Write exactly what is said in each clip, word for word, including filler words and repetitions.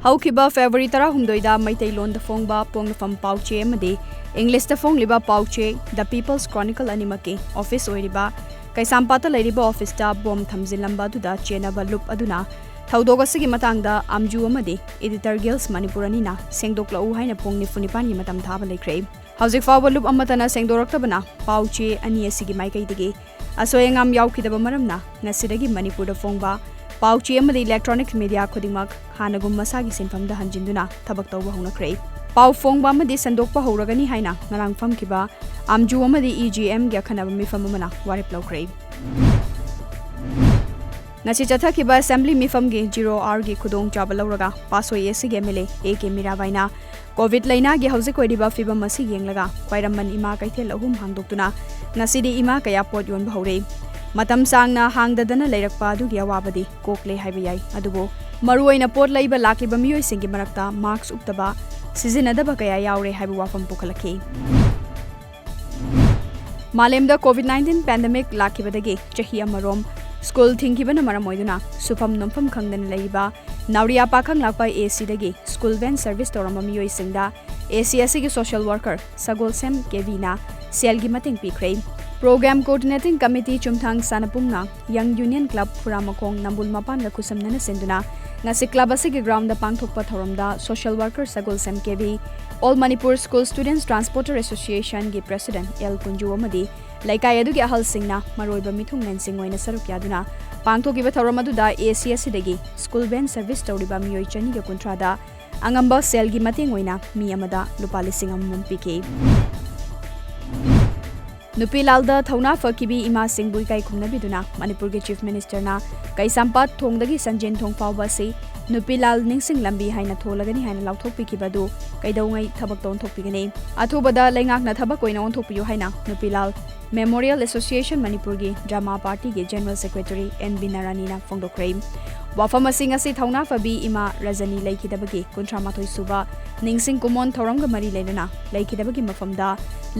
ꯍꯧꯈꯤꯕ ꯐꯦꯕ꯭ꯔꯨꯋꯥꯔꯤ ꯇꯔꯥꯍꯨꯝꯗꯣꯏꯗ ꯃꯩꯇꯩꯂꯣꯟꯗ ꯐꯣꯡꯕ ꯄꯣꯛꯅꯐꯝ ꯄꯥꯎꯆꯦ ꯑꯃꯗꯤ ꯏꯪꯂꯤꯁꯇ ꯐꯣꯡꯂꯤꯕ ꯄꯥꯎꯆꯦ The People's Chronicle ꯑꯅꯤꯃꯛꯀꯤ ꯑꯣꯐꯤꯁ ꯑꯣꯏꯔꯤꯕ ꯀꯩꯁꯥꯝꯄꯥꯠꯇ ꯂꯩꯔꯤꯕ ꯑꯣꯐꯤꯁꯇ ꯕꯣꯝ ꯊꯝꯖꯤꯜꯂꯝꯕ ꯑꯗꯨꯗ ꯆꯦꯟꯅꯕ ꯂꯨꯞ ꯑꯗꯨꯅ ꯊꯧꯗꯣꯛ ꯑꯁꯤꯒꯤ ꯃꯇꯥꯡꯗ ꯑꯥꯝꯖꯨ ꯑꯃꯗꯤ Editor Guild Manipur ꯑꯅꯤꯅ ꯁꯦꯡꯗꯣꯛꯂꯛꯎ ꯍꯥꯏꯅ ꯄꯨꯡ ꯅꯤꯐꯨ ꯅꯤꯄꯥꯟꯒꯤ ꯃꯇꯝ ꯊꯥꯕ ꯂꯩꯈ꯭ꯔꯦ꯫ ꯍꯧꯖꯤꯛ ꯐꯥꯎꯕ ꯂꯨꯞ ꯑꯃꯠꯇꯅ ꯁꯦꯡꯗꯣꯔꯛꯇꯕꯅ ꯄꯥꯎꯆꯦ ꯑꯅꯤ ꯑꯁꯤꯒꯤ ꯃꯥꯏꯀꯩꯗꯒꯤ ꯑꯁꯣꯏ ꯑꯉꯥꯝ ꯌꯥꯎꯈꯤꯗꯕ ꯃꯔꯝꯅ ꯉꯁꯤꯗꯒꯤ ꯃꯅꯤꯄꯨꯔꯗ ꯐꯣꯡꯕ ꯄꯥꯎꯆꯦ ꯑꯃꯗꯤ electronic media ꯈꯨꯗꯤꯡꯃꯛ ꯍꯥꯟꯅꯒꯨꯝ ꯃꯁꯥꯒꯤ ꯁꯤꯟꯐꯝꯗ ꯍꯟꯖꯤꯟꯗꯨꯅ ꯊꯕꯛ ꯇꯧꯕ ꯍꯧꯅꯈ꯭ꯔꯦ꯫ ꯄꯥꯎ ꯐꯣꯡꯕ ꯑꯃꯗꯤ ꯁꯟꯗꯣꯛꯄ ꯍꯧꯔꯒꯅꯤ ꯍꯥꯏꯅ ꯉꯔꯥꯡ ꯐꯝꯈꯤꯕ ꯑꯥꯝꯖꯨ ꯑꯃꯗꯤ E G M ꯒꯤ ꯑꯈꯟꯅꯕ ꯃꯤꯐꯝ ꯑꯃꯅ ꯋꯥꯔꯦꯞ ꯂꯧꯈ꯭ꯔꯦ꯫ ꯉꯁꯤ ꯆꯠꯊꯈꯤꯕ ꯑꯦꯁꯦꯝꯕ꯭ꯂꯤ ꯃꯤꯐꯝꯒꯤ zero hour ꯒꯤ ꯈꯨꯗꯣꯡꯆꯥꯕ ꯂꯧꯔꯒ ꯄꯥꯠꯁꯣꯏ A C ꯒꯤ M L A A K ꯃꯤꯔꯥꯕꯥꯏꯅ COVID ꯂꯩꯅꯥꯒꯤ ꯍꯧꯖꯤꯛ ꯑꯣꯏꯔꯤꯕ ꯐꯤꯕꯝ ꯑꯁꯤ ꯌꯦꯡꯂꯒ ꯈ꯭ꯋꯥꯏꯔꯝꯕꯟ ꯏꯃꯥ ꯀꯩꯊꯦꯜ ꯑꯍꯨꯝ ꯍꯥꯡꯗꯣꯛꯇꯨꯅ ꯉꯁꯤꯗꯤ ꯏꯃꯥ ꯀꯌꯥ ꯄꯣꯠ ꯌꯣꯟꯕ ꯍꯧꯔꯦ꯫ ꯃꯇꯝ ꯁꯥꯡꯅ ꯍꯥꯡꯗꯗꯅ ꯂꯩꯔꯛꯄ ꯑꯗꯨꯒꯤ ꯑꯋꯥꯕꯗꯤ ꯀꯣꯛꯂꯦ ꯍꯥꯏꯕ ꯌꯥꯏ, ꯑꯗꯨꯕꯨ ꯃꯔꯨꯑꯣꯏꯅ ꯄꯣꯠ ꯂꯩꯕ ꯂꯥꯛꯂꯤꯕ ꯃꯤꯑꯣꯏꯁꯤꯡꯒꯤ ꯃꯔꯛꯇ mask ꯎꯞꯇꯕ, ꯁꯤꯖꯤꯟꯅꯗꯕ ꯀꯌꯥ ꯌꯥꯎꯔꯦ ꯍꯥꯏꯕ ꯋꯥꯐꯝ ꯄꯨꯈꯠꯂꯛꯈꯤ꯫ ꯃꯥꯂꯦꯝꯗ COVID nineteen pandemic ꯂꯥꯛꯈꯤꯕꯗꯒꯤ ꯆꯍꯤ ꯑꯃꯔꯣꯝ ꯁ꯭ꯀꯨꯜ ꯊꯤꯡꯈꯤꯕꯅ ꯃꯔꯝ ꯑꯣꯏꯗꯨꯅ ꯁꯨꯐꯝ ꯅꯣꯝꯐꯝ ꯈꯪꯗꯅ ꯂꯩꯔꯤꯕ ꯅꯥꯎꯔꯤꯌꯥ ꯄꯥꯈꯪ ꯂꯥꯛꯄ A C ꯗꯒꯤ school van service ꯇꯧꯔꯝꯕ ꯃꯤꯑꯣꯏꯁꯤꯡꯗ A C ꯑꯁꯤꯒꯤ social worker ꯁꯒꯣꯜꯁꯦꯝ K V ꯅ ꯁꯦꯜꯒꯤ ꯃꯇꯦꯡ ꯄꯤꯈ꯭ꯔꯦ꯫ Program Coordinating Committee ꯆꯨꯝꯊꯥꯡ ꯁꯥꯅꯄꯨꯡꯅ Young Union Club ꯐꯨꯔꯥꯃꯈꯣꯡ ꯅꯝꯕꯨꯜ ꯃꯄꯥꯟꯒ ꯈꯨꯠꯁꯝꯅꯅ ꯁꯤꯟꯗꯨꯅ ꯉꯁꯤ club ꯑꯁꯤꯒꯤ ground ꯗ ꯄꯥꯡꯊꯣꯛꯄ ꯊꯧꯔꯝꯗ social worker ꯁꯒꯣꯜꯁꯦꯝ K V, All Manipur School Students Transporter Association ꯒꯤ president L ꯀꯨꯟꯖꯨ ꯑꯃꯗꯤ ꯂꯩꯀꯥꯏ ꯑꯗꯨꯒꯤ ꯑꯍꯜꯁꯤꯡꯅ ꯃꯔꯨꯑꯣꯏꯕ ꯃꯤꯊꯨꯡꯂꯦꯟꯁꯤꯡ ꯑꯣꯏꯅ ꯁꯔꯨꯛ ꯌꯥꯗꯨꯅ ꯄꯥꯡꯊꯣꯛꯈꯤꯕ ꯊꯧꯔꯝ ꯑꯗꯨꯗ A C ꯑꯁꯤꯗꯒꯤ school van service ꯇꯧꯔꯤꯕ ꯃꯤꯑꯣꯏ ꯆꯅꯤꯒ ꯀꯨꯟꯊ꯭ꯔꯥꯗ ꯑꯉꯝꯕ ꯁꯦꯜꯒꯤ ꯃꯇꯦꯡ ꯑꯣꯏꯅ ꯃꯤ ꯑꯃꯗ ꯂꯨꯄꯥ ꯂꯤꯁꯤꯡ ꯑꯃꯃꯝ ꯄꯤꯈꯤ꯫ ꯅꯨꯄꯤꯂꯥꯜꯗ ꯊꯧꯅꯥ ꯐꯈꯤꯕꯤ ꯏꯃꯥꯁꯤꯡꯕꯨ ꯏꯀꯥꯏ ꯈꯨꯝꯅꯕꯤꯗꯨꯅ ꯃꯅꯤꯄꯨꯔꯒꯤ Chief Minister ꯅ ꯀꯩꯁꯥꯝꯄꯥꯠ ꯊꯣꯡꯗꯒꯤ ꯁꯟꯖꯦꯟ ꯊꯣꯡ ꯐꯥꯎꯕ ꯑꯁꯤ ꯅꯨꯄꯤꯂꯥꯜ ꯅꯤꯡꯁꯤꯡ ꯂꯝꯕꯤ ꯍꯥꯏꯅ ꯊꯣꯜꯂꯒꯅꯤ ꯍꯥꯏꯅ ꯂꯥꯎꯊꯣꯛꯄꯤꯈꯤꯕ ꯑꯗꯨ ꯀꯩꯗꯧꯉꯩ ꯊꯕꯛꯇ ꯑꯣꯟꯊꯣꯛꯄꯤꯒꯅꯤ? ꯑꯊꯨꯕꯗ ꯂꯩꯉꯥꯛꯅ ꯊꯕꯛ ꯑꯣꯏꯅ ꯑꯣꯟꯊꯣꯛꯄꯤꯌꯨ ꯍꯥꯏꯅ ꯅꯨꯄꯤꯂꯥꯜ Memorial Association ꯃꯅꯤꯄꯨꯔꯒꯤ drama party ꯒꯤ general secretary N ꯕꯤꯅꯥꯔꯥꯅꯤꯅ ꯐꯣꯡꯗꯣꯛꯈ꯭ꯔꯦ꯫ ꯋꯥꯐꯝ ꯑꯁꯤ ꯉꯁꯤ ꯊꯧꯅꯥ ꯐꯕꯤ ꯏꯃꯥ ꯔꯖꯅꯤ ꯂꯩꯈꯤꯗꯕꯒꯤ ꯀꯨꯟꯊ꯭ꯔꯥ ꯃꯥꯊꯣꯏ ꯁꯨꯕ ꯅꯤꯡꯁꯤꯡ ꯀꯨꯝꯑꯣꯟ ꯊꯧꯔꯝꯒ ꯃꯔꯤ ꯂꯩꯅꯅ ꯂꯩꯈꯤꯗꯕꯒꯤ ꯃꯐꯝꯗ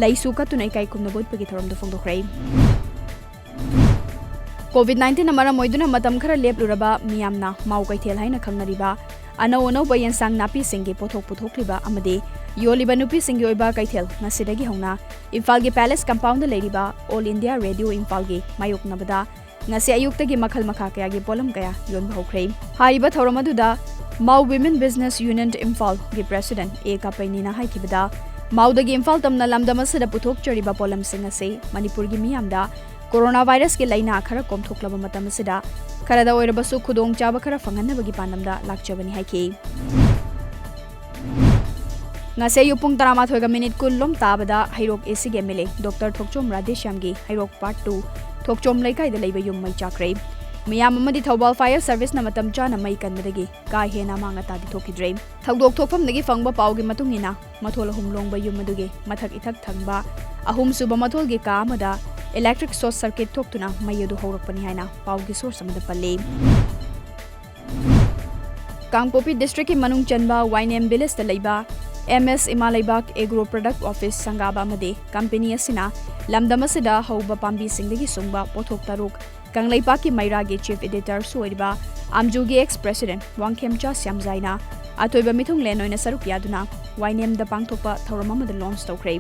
ꯂꯩꯁꯨ ꯀꯠꯇꯨꯅ ꯏꯀꯥꯏ ꯈꯨꯝꯅꯕ ꯎꯠꯄꯒꯤ ꯊꯧꯔꯝꯗ ꯐꯣꯡꯗꯣꯛꯈ꯭ꯔꯦ꯫ COVID nineteen ꯅ ꯃꯔꯝ ꯑꯣꯏꯗꯨꯅ ꯃꯇꯝ ꯈꯔ ꯂꯦꯞꯂꯨꯔꯕ ꯃꯤꯌꯥꯝꯅ ꯃꯥꯎ ꯀꯩꯊꯦꯜ ꯍꯥꯏꯅ ꯈꯪꯅꯔꯤꯕ ꯑꯅꯧ ꯑꯅꯧꯕ ꯌꯦꯟꯁꯥꯡ ꯅꯥꯄꯤꯁꯤꯡꯒꯤ ꯄꯣꯠꯊꯣꯛ ꯄꯨꯊꯣꯛꯂꯤꯕ ꯑꯃꯗꯤ ꯌꯣꯜꯂꯤꯕ ꯅꯨꯄꯤꯁꯤꯡꯒꯤ ꯑꯣꯏꯕ ꯀꯩꯊꯦꯜ ꯉꯁꯤꯗꯒꯤ ꯍꯧꯅ ꯏꯝꯐꯥꯜꯒꯤ Palace Compound ꯗ ꯂꯩꯔꯤꯕ All India Radio ꯏꯝꯐꯥꯜꯒꯤ ꯃꯥꯌꯣꯛꯅꯕꯗ ꯉꯁꯤ ꯑꯌꯨꯛꯇꯒꯤ ꯃꯈꯜ ꯃꯈꯥ ꯀꯌꯥꯒꯤ ꯄꯣꯠꯂꯝ ꯀꯌꯥ ꯌꯣꯟꯕ ꯍꯧꯈ꯭ꯔꯦ꯫ ꯍꯥꯏꯔꯤꯕ ꯊꯧꯔꯝ ꯑꯗꯨꯗ ꯃꯥꯎ Women Business Unit ꯏꯝꯐꯥꯜꯒꯤ President ꯑꯦ ꯀꯥꯄꯩꯅꯤꯅ ꯍꯥꯏꯈꯤꯕꯗ, ꯃꯥꯎꯗꯒꯤ ꯏꯝꯐꯥꯜ ꯇꯝꯅ ꯂꯝꯗꯝ ꯑꯁꯤꯗ ꯄꯨꯊꯣꯛꯆꯔꯤꯕ ꯄꯣꯠꯂꯝꯁꯤꯡ ꯑꯁꯤ ꯃꯅꯤꯄꯨꯔꯒꯤ ꯃꯤꯌꯥꯝꯗ Corona virus ꯀꯤ ꯂꯥꯏꯅꯥ ꯈꯔ ꯀꯣꯝꯊꯣꯛꯂꯕ ꯃꯇꯝ ꯑꯁꯤꯗ ꯈꯔꯗ ꯑꯣꯏꯔꯕꯁꯨ ꯈꯨꯗꯣꯡꯆꯥꯕ ꯈꯔ ꯐꯪꯍꯟꯅꯕꯒꯤ ꯄꯥꯟꯗꯝꯗ ꯂꯥꯛꯆꯕꯅꯤ ꯍꯥꯏꯈꯤ꯫ ꯉꯁꯤ ꯑꯌꯨꯛ ꯄꯨꯡ ꯇꯔꯥꯃꯥꯊꯣꯏꯒ ꯃꯤꯅꯤꯠ ꯀꯨꯟ ꯂꯣꯝ ꯇꯥꯕꯗ ꯍꯩꯔꯣꯛ AC ꯒꯤ MLA Doctor ꯊꯣꯛꯆꯣꯝ ꯔꯥꯙꯦꯁ꯭ꯌꯥꯝꯒꯤ ꯍꯩꯔꯣꯛ Part two ꯊꯣꯛꯆꯣꯝ ꯂꯩꯀꯥꯏꯗ ꯂꯩꯕ ꯌꯨꯝ ꯃꯩ ꯆꯥꯛꯈ꯭ꯔꯦ꯫ ꯃꯤꯌꯥꯝ ꯑꯃꯗꯤ ꯊꯧꯕꯥꯜ Fire Service ꯅ ꯃꯇꯝ ꯆꯥꯅ ꯃꯩ ꯀꯟꯕꯗꯒꯤ ꯀꯥ ꯍꯦꯟꯅ ꯑꯃꯥꯡ ꯑꯇꯥꯗꯤ ꯊꯣꯛꯈꯤꯗ꯭ꯔꯦ꯫ ꯊꯧꯗꯣꯛ ꯊꯣꯛꯐꯝꯗꯒꯤ ꯐꯪꯕ ꯄꯥꯎꯒꯤ ꯃꯇꯨꯡ ꯏꯟꯅ, ꯃꯊꯣꯜ ꯑꯍꯨꯝ ꯂꯣꯡꯕ ꯌꯨꯝ ꯑꯗꯨꯒꯤ ꯃꯊꯛ ꯏꯊꯛ ꯊꯪꯕ ꯑꯍꯨꯝꯁꯨꯕ ꯃꯊꯣꯜꯒꯤ ꯀꯥ ꯑꯃꯗ electric short circuit ꯊꯣꯛꯇꯨꯅ ꯃꯩ ꯑꯗꯨ ꯍꯧꯔꯛꯄꯅꯤ ꯍꯥꯏꯅ ꯄꯥꯎꯒꯤ source ꯑꯃꯗ ꯄꯜꯂꯤ꯫ ꯀꯥꯡꯄꯣꯛꯄꯤ district ꯀꯤ ꯃꯅꯨꯡ ꯆꯟꯕ ꯋꯥꯏꯅꯦꯝ village ꯇ ꯂꯩꯕ MS ꯏꯃꯥ ꯂꯩꯕꯥꯛ Agro Product Office ꯁꯪꯒꯥꯕ ꯑꯃꯗꯤ company ꯑꯁꯤꯅ ꯂꯝꯗꯝ ꯑꯁꯤꯗ ꯍꯧꯕ ꯄꯥꯝꯕꯤꯁꯤꯡꯗꯒꯤ ꯁꯨꯡꯕ ꯄꯣꯠꯊꯣꯛ ꯇꯔꯨꯛ ꯀꯪꯂꯩꯄꯥꯛꯀꯤ ꯃꯩꯔꯥꯒꯤ chief editor ꯁꯨ ꯑꯣꯏꯔꯤꯕ ꯑꯝꯖꯨꯒꯤ ex president ꯋꯥꯡꯈꯦꯝꯆꯥ ꯁ꯭ꯌꯥꯝꯖꯥꯏꯅ ꯑꯊꯣꯏꯕ ꯃꯤꯊꯨꯡꯂꯦꯟ ꯑꯣꯏꯅ ꯁꯔꯨꯛ ꯌꯥꯗꯨꯅ ꯋꯥꯏꯅꯦꯝꯗ ꯄꯥꯡꯊꯣꯛꯄ ꯊꯧꯔꯝ ꯑꯃꯗ launch ꯇꯧꯈ꯭ꯔꯦ꯫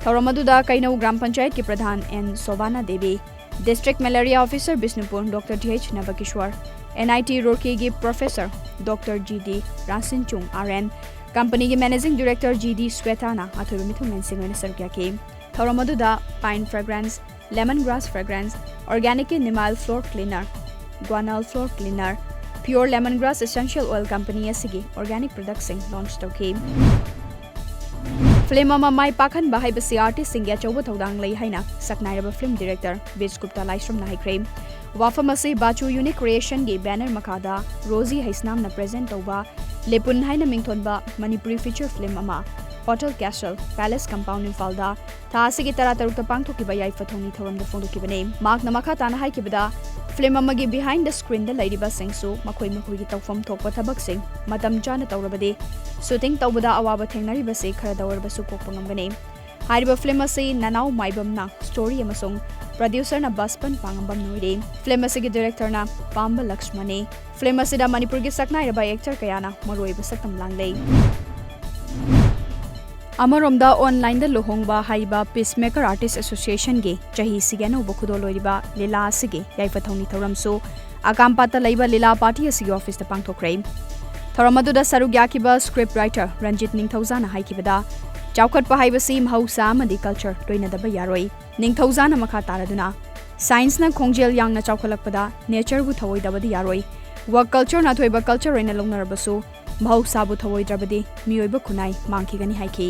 ꯊꯧꯔꯝ ꯑꯗꯨꯗ ꯀꯩꯅꯧ ꯒ꯭ꯔꯥꯝ ꯄꯟꯆꯥꯌꯠꯀꯤ ꯄ꯭ꯔꯙꯥꯟ N Sobhana Devi, district malaria officer Bishnupur doctor T H Nabakishwar, NIT ꯔꯨꯔꯀꯤꯒꯤ professor doctor G D Ransinchung RN, company ꯒꯤ managing director ꯖꯤ ꯗꯤ ꯁ꯭ꯋꯦꯇꯥꯅ ꯑꯊꯣꯏꯕ ꯃꯤꯊꯨꯡꯂꯦꯟꯁꯤꯡ ꯑꯣꯏꯅ ꯁꯔꯨꯛ ꯌꯥꯈꯤ꯫ ꯊꯧꯔꯝ ꯑꯗꯨꯗ Pine Fragrance, Lemon Grass Fragrance, organic ꯀꯤ Nimal Floor Cleaner, Guanal Floor Cleaner, Pure Lemon Grass Essential Oil company ꯑꯁꯤꯒꯤ organic product ꯁꯤꯡ launch ꯇꯧꯈꯤ꯫ Film ꯑꯃ ꯃꯥꯏ ꯄꯥꯛꯍꯟꯕ ꯍꯥꯏꯕꯁꯤ artist ꯁꯤꯡꯒꯤ ꯑꯆꯧꯕ ꯊꯧꯗꯥꯡ ꯂꯩ ꯍꯥꯏꯅ ꯁꯛꯅꯥꯏꯔꯕ film director ꯕꯤꯖ ꯒꯨꯞꯇꯥ ꯂꯥꯏꯁ꯭ꯔꯝꯅ ꯍꯥꯏꯈ꯭ꯔꯦ꯫ ꯋꯥꯐꯝ ꯑꯁꯤ ꯕꯥꯆꯨ Unique Creation ꯒꯤ banner ꯃꯈꯥꯗ ꯔꯣꯖꯤ ꯍꯩꯁꯅꯥꯝꯅ present ꯇꯧꯕ ꯂꯦꯄꯨꯟ ꯍꯥꯏꯅ ꯃꯤꯡꯊꯣꯟꯕ ꯃꯅꯤꯄꯨꯔꯤ feature film ꯑꯃ Hotel Castle, Palace Compound, ꯏꯝꯐꯥꯜꯗ ꯊꯥ ꯑꯁꯤꯒꯤ ꯇꯔꯥꯇꯔꯨꯛꯇ ꯄꯥꯡꯊꯣꯛꯈꯤꯕ ꯌꯥꯏꯐ ꯊꯧꯅꯤ ꯊꯧꯔꯝꯗ ꯐꯣꯡꯗꯣꯛꯈꯤꯕꯅꯤ꯫ ꯃꯍꯥꯛꯅ ꯃꯈꯥ ꯇꯥꯅ ꯍꯥꯏꯈꯤꯕꯗ, film ꯑꯃꯒꯤ behind the screen ꯗ ꯂꯩꯔꯤꯕꯁꯤꯡꯁꯨ ꯃꯈꯣꯏ ꯃꯈꯣꯏꯒꯤ ꯇꯧꯐꯝ ꯊꯣꯛꯄ ꯊꯕꯛꯁꯤꯡ ꯃꯇꯝ ꯆꯥꯅ ꯇꯧꯔꯕꯗꯤ, shooting ꯇꯧꯕꯗ ꯑꯋꯥꯕ ꯊꯦꯡꯅꯔꯤꯕꯁꯤ ꯈꯔꯗ ꯑꯣꯏꯔꯕꯁꯨ ꯀꯣꯛꯄ ꯉꯝꯒꯅꯤ꯫ ꯍꯥꯏꯔꯤꯕ film ꯑꯁꯤ ꯅꯅꯥꯎ ꯃꯥꯏꯕꯝꯅ story ꯑꯃꯁꯨꯡ ꯄ꯭ꯔꯗ꯭ꯌꯨꯁꯔꯅ ꯕꯁꯄꯟ ꯄꯥꯉꯝꯕꯝ ꯅꯣꯏꯔꯦ꯫ ꯐꯤꯂꯝ ꯑꯁꯤꯒꯤ ꯗꯤꯔꯦꯛꯇꯔꯅ ꯄꯥꯝꯕ ꯂꯛꯁꯃꯅꯤ꯫ ꯐꯤꯂꯝ ꯑꯁꯤꯗ ꯃꯅꯤꯄꯨꯔꯒꯤ ꯁꯛꯅꯥꯏꯔꯕ ꯑꯦꯛꯇꯔ ꯀꯌꯥꯅ ꯃꯔꯨꯑꯣꯏꯕ ꯁꯛꯇꯝ ꯂꯥꯡꯂꯦ꯫ ꯑꯃꯔꯣꯝꯗ, ꯑꯣꯟꯂꯥꯏꯟꯗ ꯂꯨꯍꯣꯡꯕ ꯍꯥꯏꯕ ꯄꯤꯁꯃꯦꯀꯔ ꯑꯥꯔꯇꯤꯁ ꯑꯦꯁꯣꯁꯤꯌꯦꯁꯟꯒꯤ ꯆꯍꯤꯁꯤꯒꯤ ꯑꯅꯧꯕ ꯈꯨꯗꯣꯜ ꯑꯣꯏꯔꯤꯕ ꯂꯤꯂꯥ ꯑꯁꯤꯒꯤ ꯌꯥꯏꯐ ꯊꯧꯅꯤ ꯊꯧꯔꯝꯁꯨ ꯑꯀꯥꯝꯄꯥꯠꯇ ꯂꯩꯕ ꯂꯤꯂꯥ ꯄꯥꯔꯇꯤ ꯑꯁꯤꯒꯤ ꯑꯣꯐꯤꯁꯇ ꯄꯥꯡꯊꯣꯛꯈ꯭ꯔꯦ꯫ ꯊꯧꯔꯝ ꯑꯗꯨꯗ ꯁꯔꯨꯛ ꯌꯥꯈꯤꯕ ꯁ꯭ꯀ꯭ꯔꯤꯞ ꯔꯥꯏꯇꯔ ꯔꯟꯖꯤꯠ ꯅꯤꯡꯊꯧꯖꯥꯅ ꯍꯥꯏꯈꯤꯕꯗ, ꯆꯥꯎꯈꯠꯄ ꯍꯥꯏꯕꯁꯤ ꯃꯍꯧꯁꯥ ꯑꯃꯗꯤ ꯀꯜꯆꯔ ꯂꯣꯏꯅꯗꯕ ꯌꯥꯔꯣꯏ꯫ ꯅꯤꯡꯊꯧꯖꯥꯅ ꯃꯈꯥ ꯇꯥꯔꯗꯨꯅ, ꯁꯥꯏꯟꯁꯅ ꯈꯣꯡꯖꯦꯜ ꯌꯥꯡꯅ ꯆꯥꯎꯈꯠꯂꯛꯄꯗ ꯅꯦꯆꯔꯕꯨ ꯊꯧꯑꯣꯏꯗꯕꯗꯤ ꯌꯥꯔꯣꯏ꯫ ꯋꯥꯔꯛ ꯀꯜꯆꯔꯅ ꯑꯊꯣꯏꯕ ꯀꯜꯆꯔ ꯑꯣꯏꯅ ꯂꯧꯅꯔꯕꯁꯨ, ꯃꯍꯧꯁꯥꯕꯨ ꯊꯧꯑꯣꯏꯗ꯭ꯔꯕꯗꯤ ꯃꯤꯑꯣꯏꯕ ꯈꯨꯟꯅꯥꯏ ꯃꯥꯡꯈꯤꯒꯅꯤ ꯍꯥꯏꯈꯤ꯫